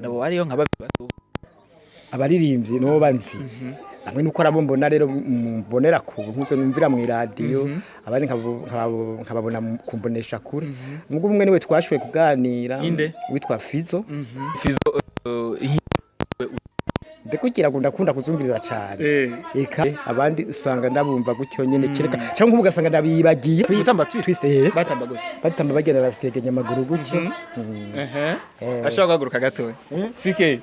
Nabo hariyo nka babiri bato. Abaririmbyi nibo banzi bamwe, nuko arabo mbona rero mbonera ku nkuzo numvira mu iradiyo, abandi nkababona kumbonesha kure. Mubwo umwe niwe twashoboye kuganira. Inde? Witwa Fizo. Fizo. Ndekugira ngo ndakunda kuzumviriza cyane. Eka abandi usanga ndabumva gutyo nyene, kereka cyangwa ugasanga ndabibagiye. Gutamba twist? Twist. Batamba gute? Batamba bagenda barasikegenya amaguru gutyo. Ashobora guhaguruka gatoya CK.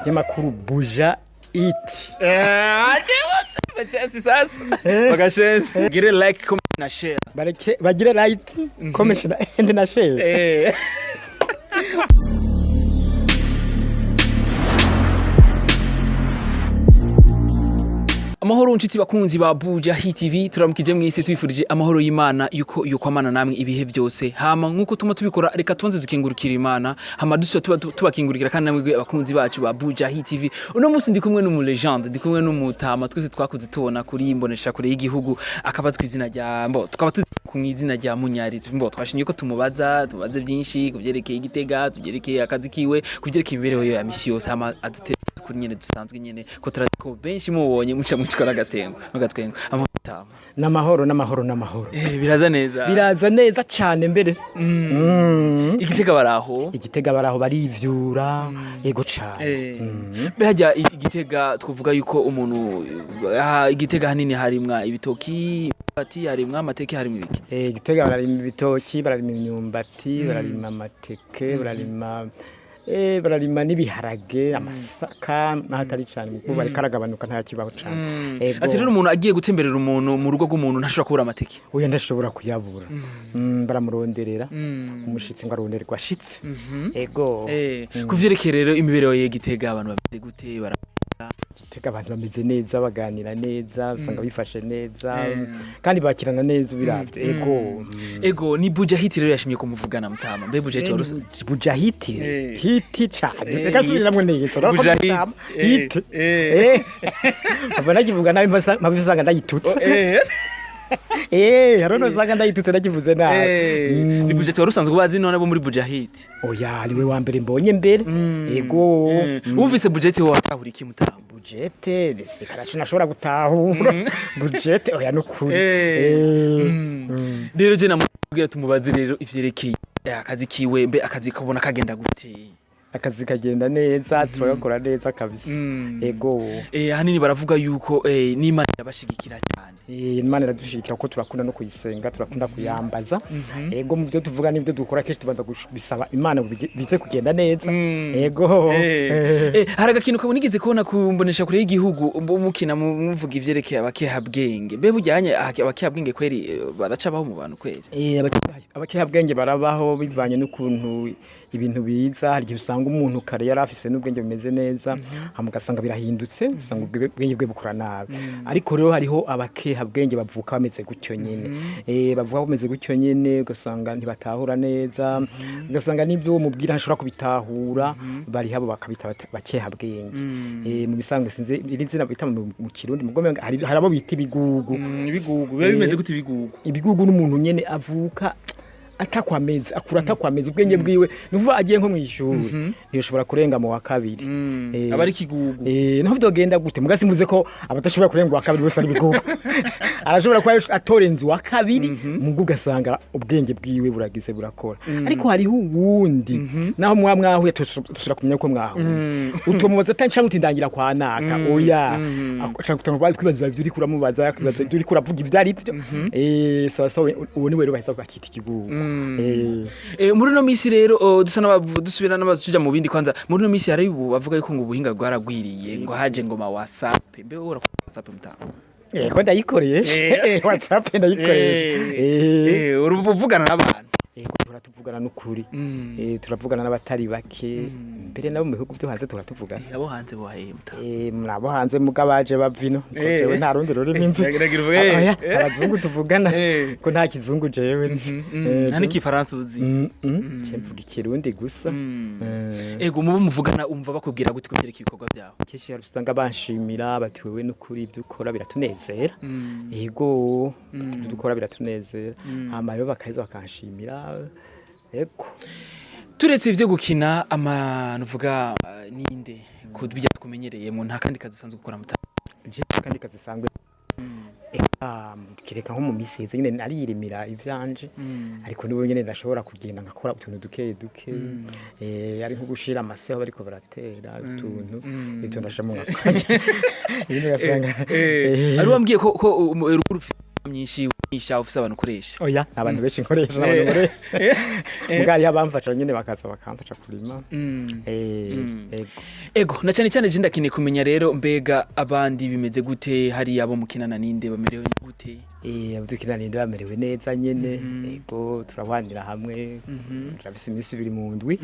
Ikinyamakuru Buja Iti. Bagashensi gire like, comment na share. Bareke bagire like, comment and na share. Amahoro nshuti bakunzi ba Buja Hit TV, turamukije mwese, twifurije amahoro y'Imana yuko yuko amana namwe ibihe byose. Hama nkuko tuma tubikora, reka tubanze dukengurukira Imana, hama dusubira tuba tubakingurikira kandi namwe abakunzi bacu ba Buja Hit TV. Uno munsi ndi kumwe n'umu legende, ndi kumwe n'umutama twese twakuze tubona kuri imbonesha kure y'igihugu, akaba azwi izina rya mbo, tukaba tuzi ku izina rya Munyari. Mbo twashinye ko tumubaza, tubaze byinshi kubyerekeye Igitega, tubyerekeye akazi kiwe, kubyerekeye imibereho ye ya misi yose, hama adute kuri nyene dusanzwe nyene ko turazi ko benshi mubonye muca mwicwa n'agatengo n'agatwengo. Amahoro. N'amahoro, n'amahoro, n'amahoro. Biraza neza. Biraza neza cyane mbere. Igitega baraho? Igitega baraho, barivyura, yego cane. Behajya Igitega twavuga yuko umuntu Igitega hanini harimwa ibitoki, imyumbati, harimwa amateke, harimwa ibiki? Igitega bararima ibitoki, bararima imyumbati, bararima amateke, bararima n'ibiharage, amasaka n'ahatari cyane kuko bariko aragabanuka, nta kibaho cane. Ego. Ati rero umuntu agiye gutemberera umuntu mu rugo rw'umuntu ntashobora kubura amateke. Oya, ndashobora kuyabura. Baramuronderera umushitsi ngo arondererwa ashitse, ego. Kuvyerekeye rero imibereho y'Igitega, abantu bameze gute? Igitega abantu bameze neza, baganira neza, usanga bifashe neza kandi bakirana neza ubiravye, ego. Ego, ni Buja Hit rero yashimye kumuvugana mutama. Mbe Buja Hit warusa Buja Hit. Hiti cane. Reka subiramwo neza. Buja Hit. Hit. Ava nakivuga nabi, mpava usanga ndayitutse. Hari usanga ndayitutse, ndakivuze nabi. Ni Buja Hit wari usanzwe ubazi none bo muri Buja Hit? Oya, niwe wa mbere mbonye mbere, ego. Wumvise Buja Hit wowe watahura iki mutama? Bujete reka nashobora gutahura bujete, oya, nukuri. Rero je namubwira tumubaze rero ivyerekeye akazi kiwe. Mbe akazi kabona kagenda gute? Akazi kagenda neza, turagakora neza kabisa, ego. Ahanini baravuga yuko n'Imana irabashigikira cyane. Imana iradushigikira kuko turakunda no kuyisenga, turakunda kuyambaza, ego. Mu byo tuvuga n'ibyo dukora kenshi tubanza bisaba Imana ngo bize kugenda neza, ego. Hari agakintu kabona nigeze kubona kumbonesha kure y'igihugu mukina muvuga ivyerekeye abakehabwenge. Mbe bujyanye abakehabwenge kweri baracabaho mu bantu kweri? Abakehabwenge barabaho bivanye n'ukuntu ibintu biza. Hari igihe usanga umuntu kare yari afise n'ubwenge bumeze neza, hama ugasanga birahindutse, usanga ubwenge bwe bukora nabi. Ariko rero hariho abakehabwenge bavuka bameze gutyo nyene, bavuka bameze gutyo nyene, ugasanga ntibatahura neza, ugasanga n'ibyo mubwira ntashobora kubitahura. Bari habo bakabita bakehabwenge. Mu bisanzwe sinzi iri zina bita mu Kirundi, mugome hari abo bita ibigugu. Ibigugu biba bimeze gute ibigugu? Ibigugu n'umuntu nyene avuka atakwameze, akura atakwameze, ubwenge bwiwe nuvuga agiye nko mw'ishuri ntiyoshobora kurenga mu wa kabiri. Aba ari ikigugu. Naho vyogenda gute muga simbuze ko abatashobora kurenga uwa kabiri bose ari ibigugu. Arashobora kuba atorenze uwa kabiri, muga ugasanga ubwenge bwiwe buragize burakora. Ariko hariho uwundi naho muba mwahuye tusubira kumenya ko mwahuye, utomubaza ati canke uti ndangira kwa naka, oya, canke utangwa kwibaza ivyo uriko uramubaza, kwibaza ivyo uriko uravuga ivyo ari vyo. Sawa sawa, uwo niwe rero baheza bakita ikigugu. Muri no misi rero dusa dusubira n'abasuja mu bindi. Kwanza muri no misi hari ubu bavuga yuko ngo ubuhinga bwaragwiriye, ngo haje ngo ma WhatsApp. Mbe wowe urakora WhatsApp mutama? Ko ndayikoresha. WhatsApp ndayikoresha. Uruvugana n'abantu? Ego, turatuvugana n'ukuri. Turavugana n'abatari bake, mbere nabo mu bihugu byo hanze turatuvugana. Abo hanze bohaye muta? Nabo hanze muga baje bava ino. Jewe nta rundi rurimi nzi. Nagira uvuge, eh. Oya, abazungu tuvugana ko nta kizungu jewe nzi. Nta n'ikifaransa uzi? Je mvuga ikirundi gusa. Ego, mubo muvugana umva bakubwira gute kubyerekeye ibikorwa byawe? Kenshi hari usanga banshimira bati: "Wewe n'ukuri ibyo ukora biratunezera." Ego, bati: "Ibyo dukora biratunezera." Hama rero bakaheza bakanshimira, ego. Turetse ivyo gukina ama nuvuga ninde ku bijya twumenyereyemo, nta kandi kazi usanzwe ukora muta? Je kandi kazi sanzwe, eka, kireka nko mu misi iheze nyene naririmira ivyanje, ariko nibo nyene ndashobora kugenda ngakora utuntu duke duke, ari nko gushira amase aho bariko baratera utuntu, ibyo ndashamo ngakora ibindi ugasanga Ari wambwiye ko ruguru ufise myinshi wisha, ufise abantu ukoresha? Oya, nta bantu benshi nkoresha, n'abantu nkoresha muga hariho abamfasha nyene, bakaza bakamfasha kurima. Ego. Ego, na cyane cyane je ndakeneye kumenya rero, mbega abandi bimeze gute hariya? Abo mukinana ninde, bamerewe gute? Abo dukinana ninde bamerewe neza nyene. Ego, turahwanira hamwe, turafise iminsi 2 mu ndwi,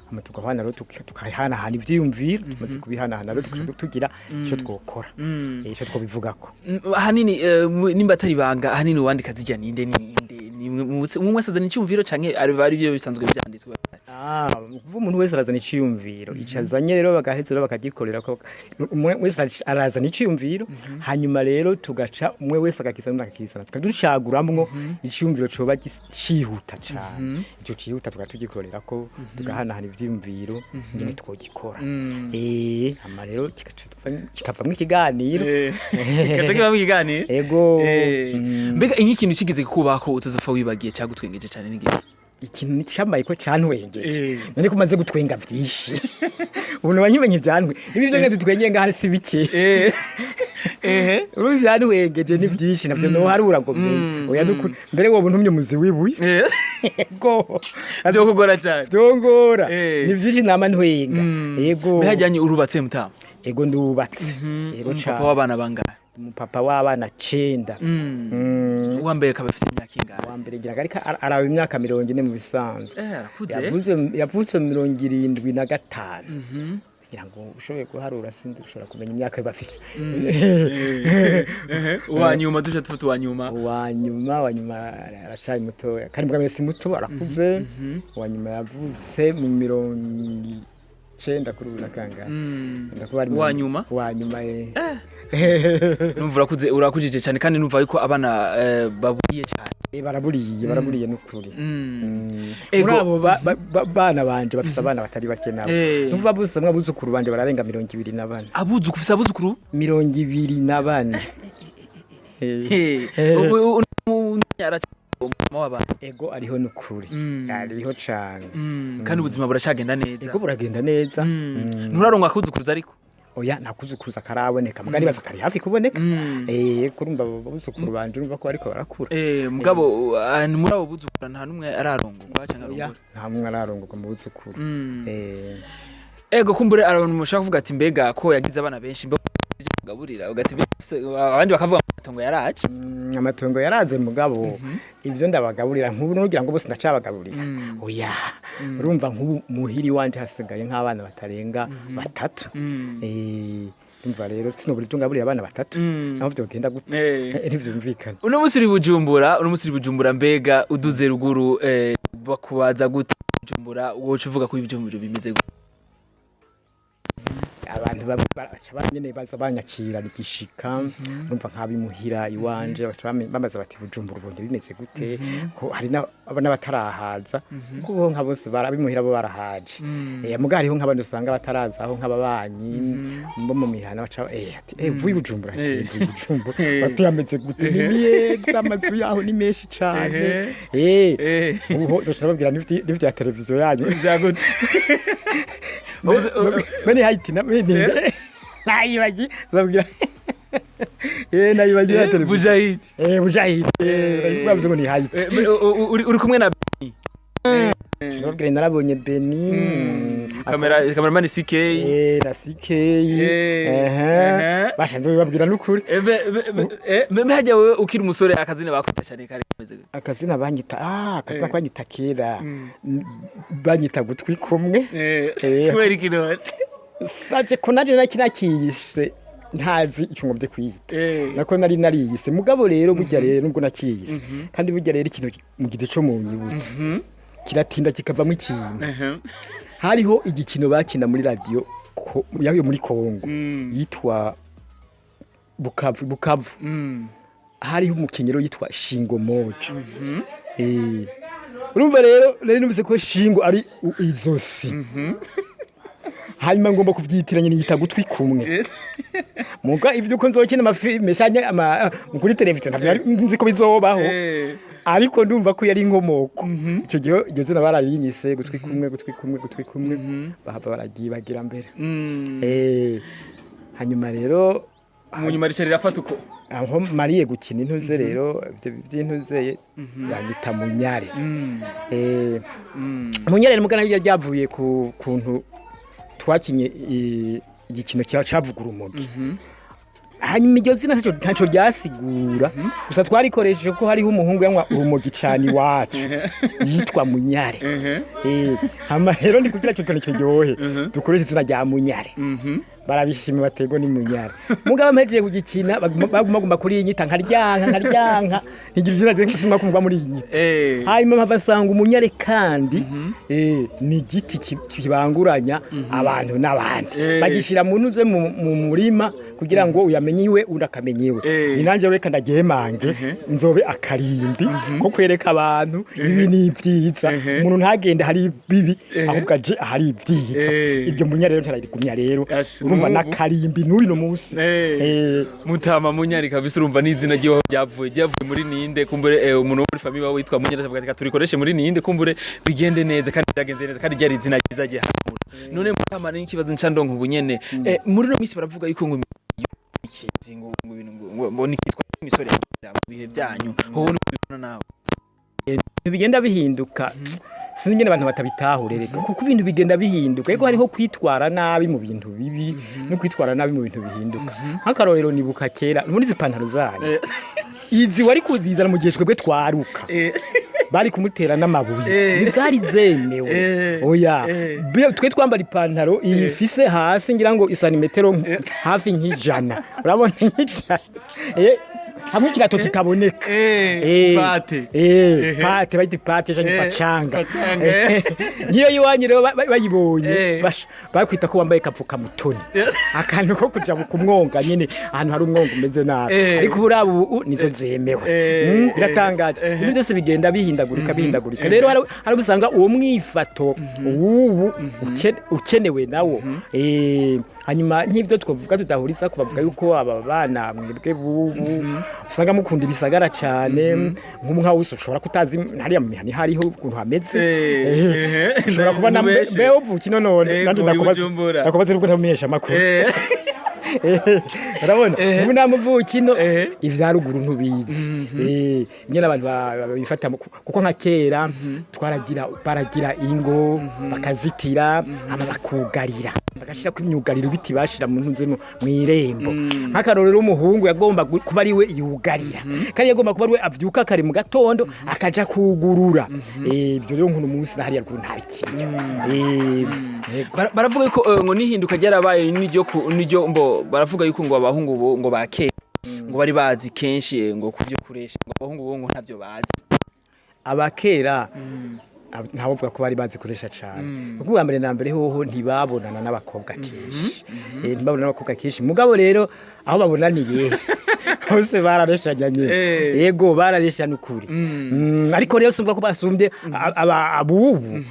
hama tugahwana rero, tukahanahana ivyiyumviro. Tumaze kubihanahana rero, tugaca tugira ico twokora, ico twobivugako. Ahanini nimba atari ibanga, ahanini uwandika zijya ninde ninde? Ni umwe wese azana icyumviro canke ari byo bisanzwe byanditswe? Ah, kuva umuntu wese arazana iciyumviro, ico azanye rero bagaheza rero bakagikorera ko. Umwe wese arazana iciyumviro, hanyuma rero tugaca umwe wese agakizana undi akakizana, tukaducaguramwo iciyumviro coba cihuta cane. Ico cihuta tugaca tugikorera ko, tugahanahana ivyiyumviro ingene twogikora. Hama rero kikavamwo ikiganiro. Gaca kiba ikiganiro. Ego. Mbega ink'ikintu kigeze kubaho utazopfa wibagiye cyagutwengeje cyane n'igihe? Ikintu cyamaye ko cantwengeje, none ko umaze gutwenga vyinshi, ubu noba nkimenye ivyantwe ibi vyo nyene dutwengeye ngaha si bike. Ubu ivyantwengeje ni vyinshi, navyo noharura ngo menye. Oya, nukuri, mbere wowe untumye umuzi wibuye. Ego. Vyokugora cyane. Vyongora. Ni vyinshi nama ntwenga, ego. Mbega urubatse mutama? Ego, ndubatse, ego. Umupapa Cane. w'abana bangahe? Umupapa w'abana 9. Uwa mbere akaba afise imyaka ingahe? Uwa mbere ngira ngo ariko araba imyaka 40 mu bisanzwe. Arakuze. Yavutse mu 75, kugira ngo ushoboye guharura, sinzi, ushobora kumenya imyaka bafise. Uwa nyuma, duce tufite uwa nyuma. Uwa nyuma aracari mutoya, kandi mbwa si muto, arakuze. Uwa nyuma yavutse mu 90 kuri ubu na kangahe. Ndakuba ari Uwa nyuma? Uwa nyuma. Numva urakuze, urakujije cyane, kandi numva yuko abana baburiye cyane. Baraburiye, baraburiye n'ukuri. Ego. Muri abo bana banje bafise abana batari bake nabo. Numva bose hamwe abuzukuru banje bararenga 24. Abuzukuru, ufise abuzukuru? 24. Mama w'abana. Ego, ariho n'ukuri. Ariho cane. Kandi ubuzima buracagenda neza? Ego, buragenda neza. Nturaronka akuzukuruza ariko? Oya, ntakuzukuruza karaboneka, mugani baza kari hafi kuboneka. Kurumva abo buzukuru banje urumva ko bariko barakura. Mugabo muri abo buzukuru nta numwe ararongorwa canke Oya, arongora? nta mwe ararongorwa mu buzukuru. Ego, kumbure abantu mushaka kuvuga ati: "Mbega ko yagize abana benshi, mbe gaburira?" Ugati abandi bakavuga amatongo yaraje. Amatongo yaraze, mugabo ibyo ndabagaburira nk'ubu nugira ngo bose ndacabagaburira, oya. Urumva nk'ubu muhiri wanje hasigaye nk'abana batarenga batatu. Urumva rero sinobura ibyo ngaburira abana batatu, naho vyogenda gute. Ntivyumvikana. Uno munsi uri Bujumbura, uno munsi uri Bujumbura, mbega uduze ruguru bakubaza gute Bujumbura, woca uvuga ko ibijumbura bimeze gute? Abantu baca nyene baza banyakira igishika, urumva nk'abimuhira iwanje baca bambaza bati: "Bujumbura ubonye bimeze gute?" Ko hari n'abatarahaza, kuko bo nka bose abimuhira bo barahaje. Muga hariho nk'abandi usanga bataraza, aho nk'ababanyi bo mu mihana baca ati: "Uvuye i Bujumbura?" "Mvuye i Bujumbura." Bati: "Ameze gute?" "Ni meza, amazu yaho ni menshi cane." Ubu dushobora babwira n'ivya televiziyo yanyu. Vyagute? Bene Haiti na bene nayibagi zabwira nayibagiye ya televiziyo. Bujahid. Bujahid, bavuze ngo ni Haiti. Uri kumwe na Nababwira narabonye Beni. Cameraman CK. Na CK. Ehe. Bashanze bibabwira n'ukuri. Mbe hajya wewe ukiri umusore, akazina bakwita cyane kare kameze gute? Akazina banyita, akazina banyita kera, banyita gutwi kumwe. Kubera iki none? Saje ko naje naki nakiyise, ntazi icyo ngomvye kwiyita. Nako nari nariyise, mugabo rero burya rero nubwo nakiyise, kandi burya rero ikintu mu giti co mu nyibutso kiratinda kikavamo ikintu. Hariho igikino bakina muri radio yayo muri Kongo yitwa Bukavu Bukavu. Hariho umukenyero yitwa Shingo Moja. Urumva rero nari numvise ko shingo ari izosi, hanyuma ngomba kuvyitiranya niyita gutwi kumwe. Muga ivyo uko nzokina amafilme canke ama kuri televiziyo ntavyo nari nzi ko bizobaho. Ariko ndumva ko yari inkomoko. Ico gihe iryo zina bararinyise gutwi kumwe, gutwi kumwe, gutwi kumwe, bahava baragibagira mbere. Hanyuma rero Mu nyuma rica rirafata uko. Aho mariye gukina intuze rero, ivyo vy'intuze yanyita Munyare. Munyare mugana ryavuye ku kuntu twakinye igikino cavuga urumogi. Hanyuma iryo zina ntaco ryasigura, gusa twarikoresheje ko hariho umuhungu yanywa urumogi cane iwacu yitwa Munyare. Hama rero ni kugira ico kintu kiryohe dukoreshe izina rya Munyare. Barabishima, baterwa ni Munyare. Mugabo mpejeje kugikina baguma kuri iyi nyita, nkaryanka nkaryanka, ntigira izina rye kumva muri iyi nyita. Hanyuma mpava nsanga umunyare kandi ni igiti kibanguranya abantu n'abandi. Bagishira mu ntuze mu murima kugira ngo uyamenye iwe, undi akamenya iwe. Ni nanje reka ndagemange nzobe akarimbi ko kwereka abantu ibi ni ibyiza, umuntu ntagende hari bibi, ahubwo aje ahari ibyiza. Ibyo munyare rero ntararigumya rero. Ash, urumva n'ubu. N'akarimbi n'uyu munsi. Mutama Munyari kabisa, urumva n'izina ryiwe ryavuye muri ninde? Kumbure umuntu wo muri famille wawe witwa Munyari avuga ati: "Reka turikoreshe muri ninde, kumbure bigende neza." Kandi byagenze neza, kandi ryari izina ryiza gihanura. None Mutama, ni ikibazo nca ndonka ubu nyene. Muri no minsi baravuga yuko ngo ikizi ngo ibintu ngo nikitwa imisore mu bihe byanyu, wowe uri kubibona nawe? Ibintu bigenda bihinduka, sinzi ingene abantu batabitahure reka, kuko ibintu bigenda bihinduka. Ariko hariho kwitwara nabi mu bintu bibi no kwitwara nabi mu bintu bihinduka. Nk'akarorero, nibuka kera muri izi pantaro zanyu, izi wari kuzizana mu gihe twebwe twaruka, bari kumutera n'amabuye. Ntizari zemewe. Oya. Twe twambara ipantaro iyi ifise hasi ngira ngo isanimetero hafi nk'ijana, urabona nk'ijana, hamwe ikirato kitaboneka. Pate. Pate bayita pate canke pacanga. Pacanga. Nk'iyo yiwanyu rero bayibonye, bakwita ko wambaye kapfukamutoni, akantu ko kuja ku mwonga nyene, ahantu hari umwonga umeze nabi. Ariko ubu uraba ubu nizo zemewe. Biratangaje. Ibintu byose bigenda bihindagurika bihindagurika. Rero hari usanga uwo mwifato ubu ukenewe nawo. Hanyuma nk'ibyo twavuga tudahuriza ko bavuga yuko aba bana mwebwe bubu usanga mukunda ibisagara cyane, nk'ubu nkawe ushobora kutazi hariya mu mihani hariho ukuntu hameze. Ushobora kuba na Mubeshe. mbe uvuka ino none Ego, nanjye i ndakubaza. Bujumbura. Ndakubaza nubwo ntamenyesha amakuru. Urabona ubu nta muvukino ivya ruguru ntubizi. Nyene abantu bifata kuko nka kera twaragira, baragira ingo bakazitira, hama bakugarira, bagashirako imyugariro, ibiti bashira mu ntuze mw'irembo. Nk'akarorero, umuhungu yagomba kuba ari we yugarira, kandi yagomba kuba ari we avyuka kare mu gatondo akaja kugurura. Ivyo rero nk'uno munsi na hariya ruguru nta bikiriyo. Yego. Baravuga yuko ngo nihinduka ryarabaye n'iryo n'iryo mbo, baravuga yuko ngo abahungu bo ngo bakera ngo bari bazi kenshi ngo kuvyo kuresha, ngo abahungu bo ngo ntavyo bazi. Abakera ntawovuga ko bari bazi kuresha cane, kuko ubwa mbere na mbere hoho ntibabonana n'abakobwa kenshi. Ntibabonana n'abakobwa kenshi, mugabo rero aho babonaniye hose barareshanya nyene. Yego, bararesha n'ukuri. Ariko rero sumva ko basumbye abubu.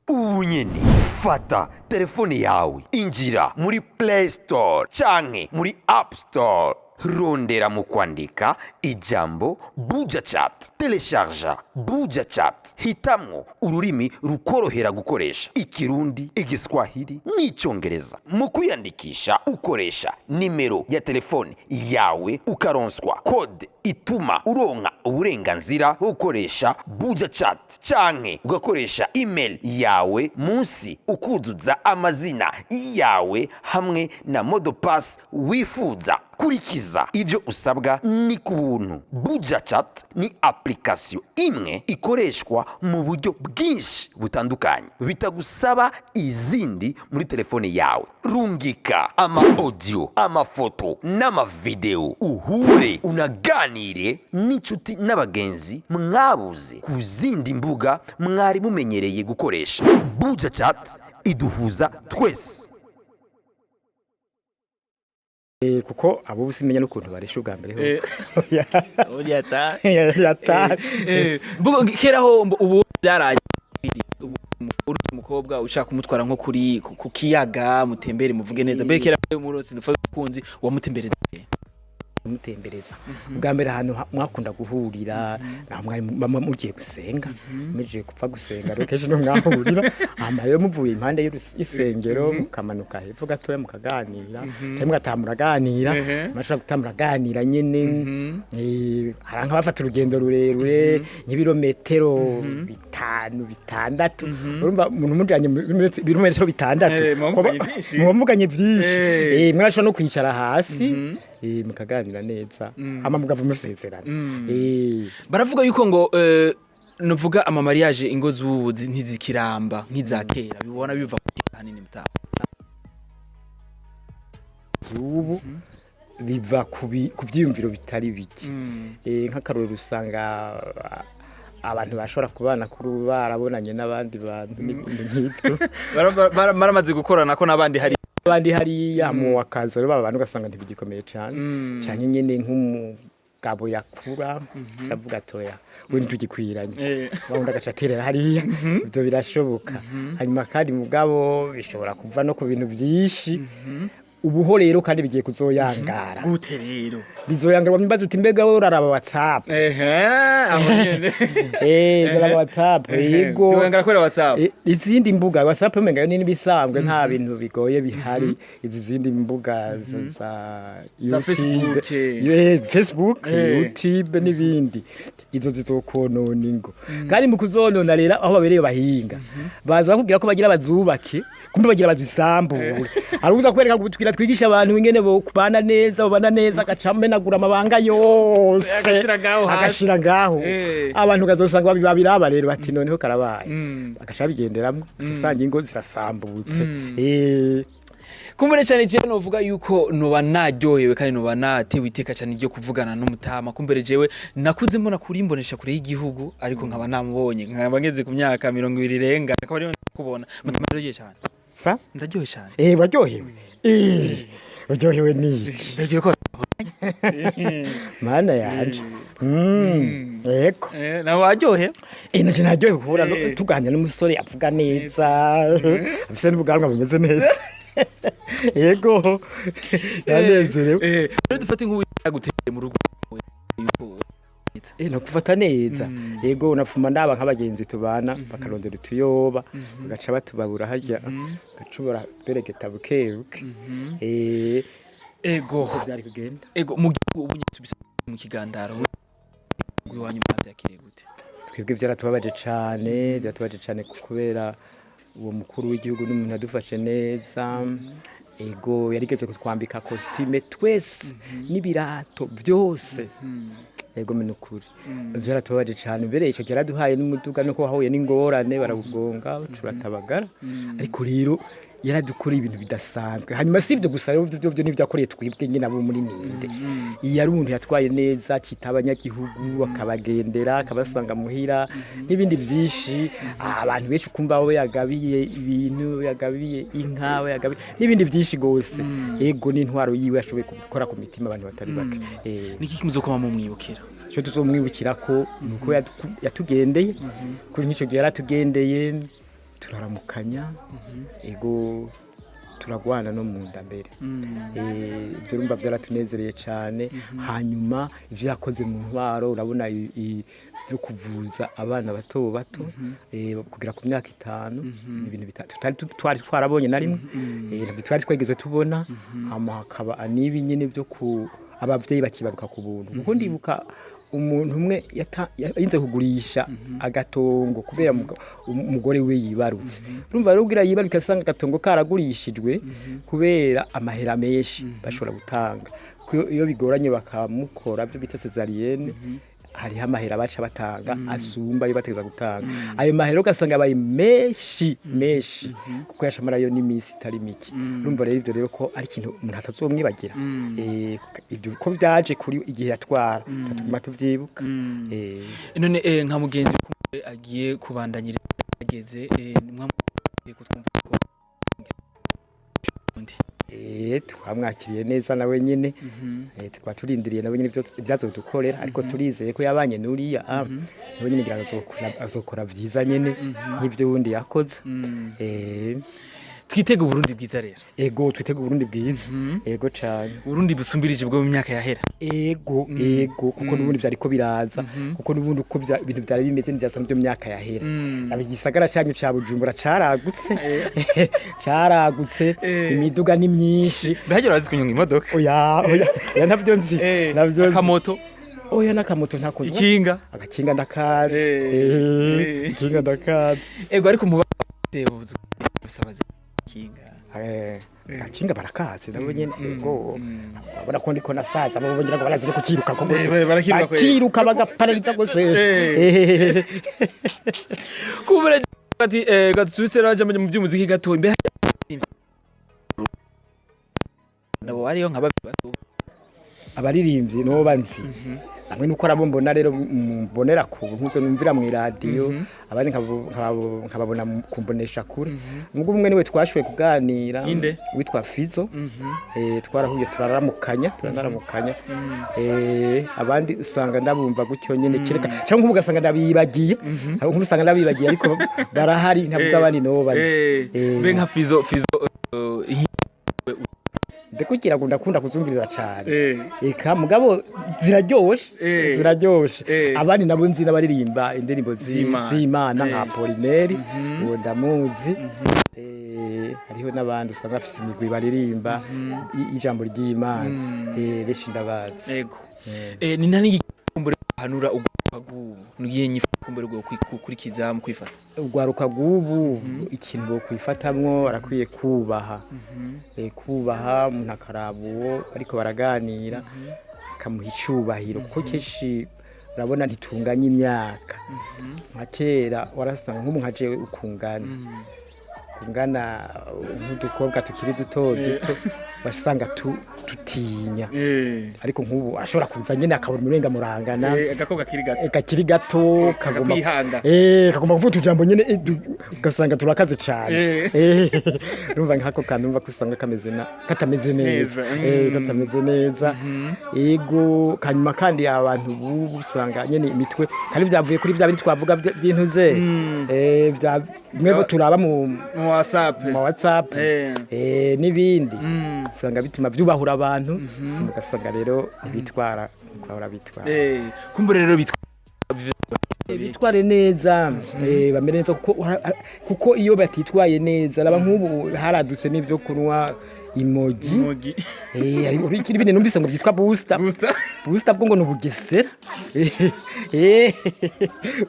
Ubu nyene fata telefone yawe, injira muri Play Store canke muri App Store, rondera mu kwandika ijambo Buja Chat, telecharja Buja Chat, hitamwo ururimi rukorohera gukoresha, Ikirundi, Igiswahili n'Icyongereza. Mu kwiyandikisha ukoresha nimero ya telefone yawe, ukaronswa code. Ituma uronka uburenganzira bwo gukoresha Buja Chat canke ugakoresha email yawe, munsi ukuzuza amazina yawe hamwe na mot de passe wifuza. Kurikiza ivyo usabwa, ni ku buntu. Buja Chat ni application imwe ikoreshwa mu buryo bwinshi butandukanye, bitagusaba izindi muri telefone yawe. Rungika ama audio, amafoto n'amavideo, uhure unaganire n'inshuti n'abagenzi mwabuze ku zindi mbuga mwari mumenyereye gukoresha. Buja Chat iduhuza twese. Kuko abo usimenya n'ukuntu barisha ubwa mbere ho. Uriya ta Yata. Mbuga kera ho ubu byaraye, ubu uri umukobwa ushaka kumutwara nko kuri ku kiyaga, mutembere, muvuge neza. Mbere kera murotse dufate umukunzi wamutembereza? Mutembereza ubwa mbere ahantu mwakunda guhurira, naho mwari mugiye gusenga, mujeye kupfa gusenga rero kenshi niho mwahurira. Hama rero muvuye impande y'isengero mukamanuka hepfo gatoya mukaganira, cyangwa mugataha muraganira. Murashobora gutaha muraganira nyene. Hari nk'abafata urugendo rurerure nk'ibirometero 5, 6. Urumva umuntu mujanye mu birometero 6, Muba muvuganye vyinshi. Muba muvuganye vyinshi. Murashobora no kwicara hasi, mukaganira neza, hama mugava musezerana. Baravuga yuko ngo nuvuga ama mariage, ingo z'ubu ntizikiramba nk'iza kera. Bibona biva ku hanini mutaha? Z'ubu biva ku vyiyumviro bitari bike. Nk'akarorero, usanga abantu bashobora kubana kuri ubu barabonanye n'abandi bantu n'ibintu nk'ibyo. Baramaze gukorana ko n'abandi hari. Abandi hariya mu wakaza rero, abantu ugasanga ntibigikomeye cane, canke nyene nk'umugabo yakura cavuga atoya we ntitugikwiranye, wundi agaca aterera hariya. Ivyo birashoboka. Hanyuma kandi mugabo bishobora kuva no ku bintu vyinshi ubuho rero, kandi bigiye kuzoyangara. Gute rero? Bizoyangara, wambaza uti mbega wowe uraraba WhatsApp? Ehe, aho nyene. Uraraba WhatsApp? Yego. Tuyangara kubera WhatsApp. Izindi mbuga, WhatsApp umenga yo ni nibisanzwe, nta bintu bigoye bihari. Izi zindi mbuga za Za YouTube, Facebook. Facebook, YouTube n'ibindi, izo zizokonona ingo. Kandi mu kuzonona rero, aho babereye bahinga baza bakubwira ko bagira bazubake, kumbe bagira bazisambure. Hari uza kwereka ngo twigira twigisha abantu ingene bo kubana neza, babana neza, agaca amenagura amabanga yose. Agashira ngaho hasi. Agashira ngaho. Abantu ukazosanga babiraba rero bati noneho karabaye, bagaca babigenderamwo, usanga ingo zirasambutse. Kumbure cyane jewe novuga yuko noba naryohewe kandi noba natewe iteka cyane ryo kuvugana n'umutama. Kumbere jewe nakuze mbona kuri imbonesha kure y'igihugu, ariko nkaba namubonye nkaba ngeze ku myaka 20 irenga, akaba ariyo kubona mutama. Ndaryohewe cyane. Sa? Ndaryohewe cyane. Waryohewe, uryohewe n'iki? Ndaryohewe ko Mana yanje. Yego. Nawe waryohe. Naje naryohewe kubura tuganira n'umusore avuga neza, afise n'ubwanwa bumeze neza. Yego, yanezerewe. Rero dufate nk'ubu yaguteye mu rugo yuko Nakufata neza. Yego, nafuma ndaba nk'abagenzi tubana bakarondera utuyoba, bagaca batubabura harya, gacubora beregeta buke buke. Ego. Uko byari kugenda. Ego, mu gihugu ubu nyine tubisa mu kigandaro iwanyu mwavyakiriye gute? Twebwe byaratubabaje cane, byaratubabaje cane kubera uwo mukuru w'igihugu n'umuntu yadufashe neza. Ego, yarigeze kutwambika costume twese n'ibirato byose. Ego, ni ukuri byaratubabaje cane. Mbere ico gihe yaraduhaye n'umuduga, nuko wahuye n'ingorane barawugonga turatabagara, ariko rero yaradukoreye ibintu bidasanzwe. Hanyuma si ibyo gusa rero, byo n'ibyo yakoreye twebwe nyine abo muri Ninde. Iyo ari umuntu yatwaye neza, akita abanyagihugu, akabagendera, akabasanga muhira n'ibindi byinshi. Abantu benshi ukumva abo yagabiye ibintu, yagabiye inka, abo yagabiye n'ibindi byinshi gose. Ego, n'intwaro yiwe yashoboye gukora ku mitima abantu batari bake. Niki kimuzokoma mumwibukira? Icyo tuzomwibukira ko ni uko yatugendeye kuri nk'icyo gihe, yaratugendeye turaramukanya, ego, turagwana no mu nda mbere. Ibyo urumva byaratunezereye cyane. Hanyuma ibyo yakoze mu ntwaro, urabona byo kuvuza abana bato bato kugera ku myaka 5, ni ibintu tutari twari twarabonye na rimwe. Ntabyo twari twigeze tubona. Hama hakaba n'ibi nyine byo ku Abavyeyi bakibaruka ku buntu, kuko ndibuka umuntu umwe yarinze kugurisha agatongo kubera umugore we yibarutse. Urumva rero, kugira yibaruke asanga agatongo karagurishijwe kubera amahera menshi bashobora gutanga. Kuko iyo bigoranye bakamukora byo bita césarienne, hariho amahera baca batanga asumba ayo bategeza gutanga. Ayo mahera ugasanga abaye menshi menshi, kuko yashamarayo n'iminsi itari mike. Urumva rero ibyo rero ko ari ikintu umuntu atazomwibagira. Ibyo ko byaje kuri igihe yatwara, tuguma tuvyibuka. None nka mugenzi kumwe agiye kubandanyira ageze mwamwe kutwumva ko undi Twamwakiriye neza nawe nyene. Tukaba turindiriye nawe nyene ivyazodukorera, ariko turizeye ko yabanye n'uriya, nawe nyene ngira ngo azokora vyiza nyene nk'ivyo wundi yakoze. Twitege Uburundi bwiza rero. Ego, twitege Uburundi bwiza, ego cane. Uburundi busumbirije bwo mu myaka yahera. Ego, kuko n'ubundi vyariko biraza, kuko n'ubundi uko ibintu vyari bimeze ntivyasa n'ivyo mu myaka yahera. Aba igisagara canyu ca Bujumbura caragutse, caragutse. Imiduga ni myinshi. Mbehagera urazi kunyonga imodoka? Oya, oya, oya, ntavyo nzi. Ntavyo nzi. Akamoto? Oya, n'akamoto ntako nzi. Ikinga? Agakinga ndakazi. Ikinga ndakazi. Ego, ariko muba busabaze ikinga. Agakinga barakazi nabo nyene, ego. Urabona ko ndiko nasaza, bo ngira ngo barazi no kukiruka ko gose. Barakiruka ko. Bakiruka bagaparariza gose. Kubura ati gatsubitse raje mu by'umuziki gato imbe nabo ariyo nka babiri bato. Abaririmbyi nibo banzi bamwe, nuko arabo mbona rero mbonera ku ntuzo numvira mu iradiyo, abandi nkababona kumbonesha kure. Nubwo umwe niwe twashoboye kuganira. Inde? Witwa Fizo. Twarahuye, turaramukanya, turanaramukanya. Abandi usanga ndabumva gutyo nyene, kereka cyangwa nk'ubu ugasanga ndabibagiye, nk'ubu usanga ndabibagiye, ariko barahari, ntabuze abandi nibo bazi. Mbe nka Fizo, Fizo Ndikugira ngo ndakunda kuzumviriza cyane. Eka mugabo ziraryoshe. Ziraryoshe. Abandi nabo nzi n'abaririmba indirimbo Z'Imana. z'Imana nka Apolineri, uwo ndamuzi. Hariho n'abandi usanga bafise imigwi baririmba ijambo ry'Imana. Benshi ndabazi. Ego. Ni nani gikumbure hanura ugwagu nugiye nyifukumbure gwo kwikurikiza mu kwifata? Urwaruka rw'ubu, ikintu bokwifatamwo, barakwiye kubaha. Kubaha umuntu, akaraba uwo ariko baraganira, akamuha icubahiro, kuko kenshi urabona ntitunganya imyaka. Nka kera warasanga nk'ubu nka jewe ukungana kungana nk'udukobwa tukiri duto duto, wasanga tutinya, ariko nk'ubu ashobora kuza nyene akabona umenga murangana. Agakobwa kiri gato. Kakiri gato kagomba Kakwihanga. Kagomba kuvuga utujambo nyene, ugasanga turakaze cane. Urumva nk'ako kantu, urumva ko usanga kameze na katameze neza. Neza, Katameze neza, ego. Kanyuma kandi abantu bubu usanga nyene imitwe kandi vyavuye kuri vya bindi twavuga vy'intuze, vya mwebwe turaba mu Mu WhatsApp. Ma WhatsApp n'ibindi, usanga bituma vyubahura abantu, ugasanga rero ntibitwara nkuko bahora bitwara. Kumbure rero bitwa Bitware neza, bamere neza, kuko iyo batitwaye neza, raba nk'ubu haradutse n'ibyo kunywa imogi. Mogi. Hari ibindi numvise ngo byitwa booster. Booster. Booster bwo ngo ni ubugesera.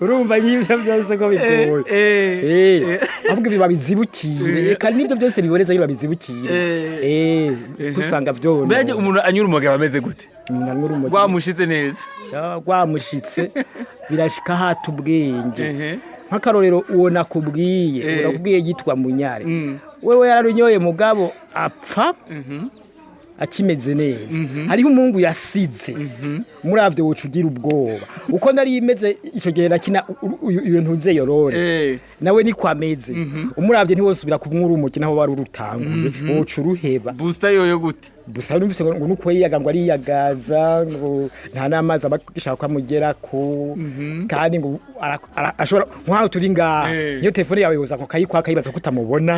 Urumva nk'ibyo byose ko bigoye. Ahubwo ibyo babizibukire, kandi n'ibyo byose biboreza iyo babizibukire. Kuko usanga byona Mbega umuntu anyura umugabo ameze gute? Umuntu anywa urumogi. Rwamushitse neza. Ya, rwamushitse, birashika hata ubwenge. Nk'akarorero, uwo nakubwiye, uwo nakubwiye yitwa Munyare, wewe yararunyoye mugabo apfa akimeze neza. Hariho umuhungu yasize, muravyo woca ugira ubwoba uko nari imeze ico gihe nakina iyo ntuze yorore. Nawe niko ameze, umuravye ntiwosubira kumwura urumogi naho wari urutanguye, woca uruheba. Booster yoyo gute? Gusa numvise ngo nuko yiyaga, ngo ariyagaza, ngo nta n'amazi aba ashaka ko amugerako, kandi ngo ashobora nk'aho turi ngaha, niyo telefone yawe yoza akayikwaka yibaza ko utamubona,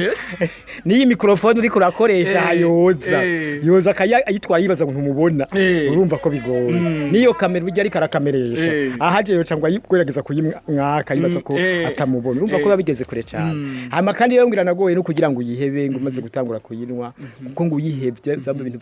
n'iyi mikorofone uriko urakoresha yoza, yoza ayitwara yibaza ngo ntumubona. Urumva ko bigoye. N'iyo kamera ujya ariko arakameresha, ahaje yoca ngo ayigerageza kuyimwaka yibaza ko atamubona. Urumva ko biba bigeze kure cyane. Hama kandi iyo ngira nagoye no kugira ngo uyihebe, ngo umaze gutangura kuyinywa, kuko ngo uyihebye byaba ibintu